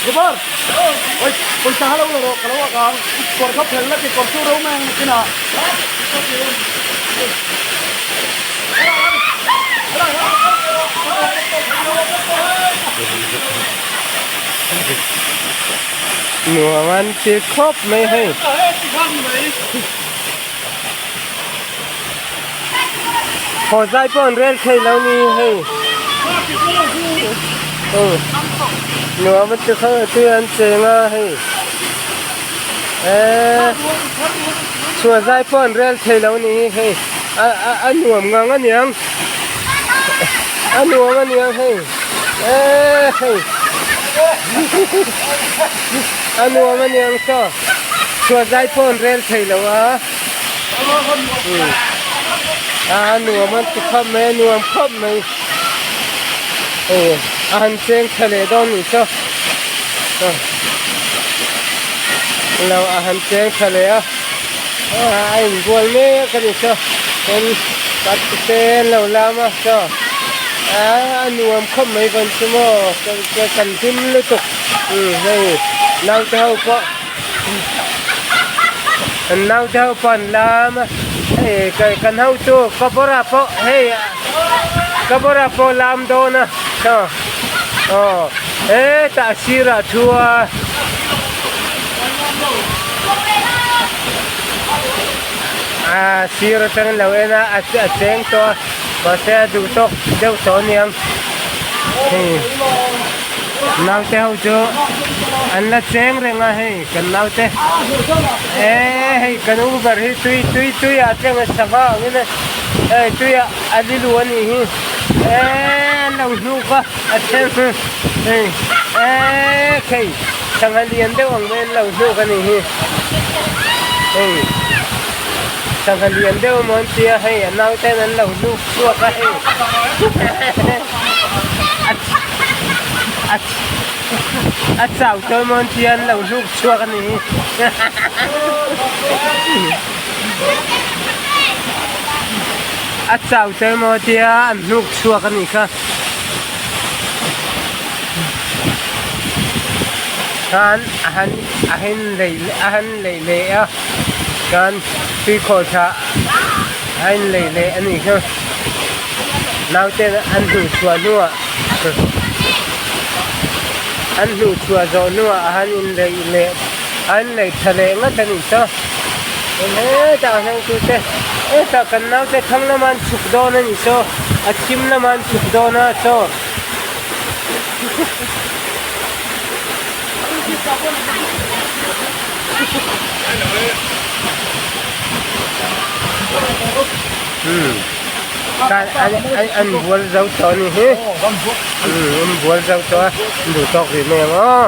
Kubar oi pawisa lo la rawh ka lo ak ang kawr kha phelh la kekawr chu ro mai ang nakinah. Nuam an ti khawp mai hei. Haw zai pawh an rel thei lo ni hei. Nuam an ti khawp tui an cheng a hei. Eee chhuah zai pawh an rel thei lo ni hei a a a nuam ngang aniang a nuam aniang hei eee hei a nuam aniang saw chhuah zai pawh an rel thei lo a a nuam an ti khawp mai a nuam khawp mai hei a han cheng tha leh dawn nih saw. Lo a han cheng tha leh a a inbual mek a ni saw tin cut te an lo lam a saw a nuam khawp mai vawn chu maw kan hlim lutuk umm hei naute ho pawh an naute ho pawh an lam a hei kan hotu kawbawra pawh hei kawbawra pawh lam dawn a saw aw. Hetah sirah thu a a sir atangin lo en a a cheng tawh a mahse a duh tawk deuh tawh aniang hei naute ho chu an la cheng reng a hei kan naute eh hei kan u ber hi tui tui tui ah teng a sava angin a hei tui ah a li luh anih hi eh an lo hnuk a. A then chu hei eee khei sangha lian deuh ang mai an lo hnuk a nih hi hei sangha lian deuh emaw an tia hei a naute an lo hnuk chhuak a hei a a chau tawh emaw an tia an lo hnuk chhuak a nih hi. A chau tawh emaw tia an hnuk chhuak a nih kha. Khan a han a han lei a han lei leh a chuan tuikhuah tha a in lei leh a nih kha naute an hnuh chhuah hnuah an hnuh chhuah zawh hnuah a han in lei leh a han lei tha leh ngat a nih chu hetah hian tute hetah kan naute thlang lama an chhuk dawn a nih chu. A thim lamah an chhuk dawn a chaw. Hmm. Kan an an an bual zo tawh a ni hi. Hmm, an bual zo tawh a. An duh tawk rih mai ang aw.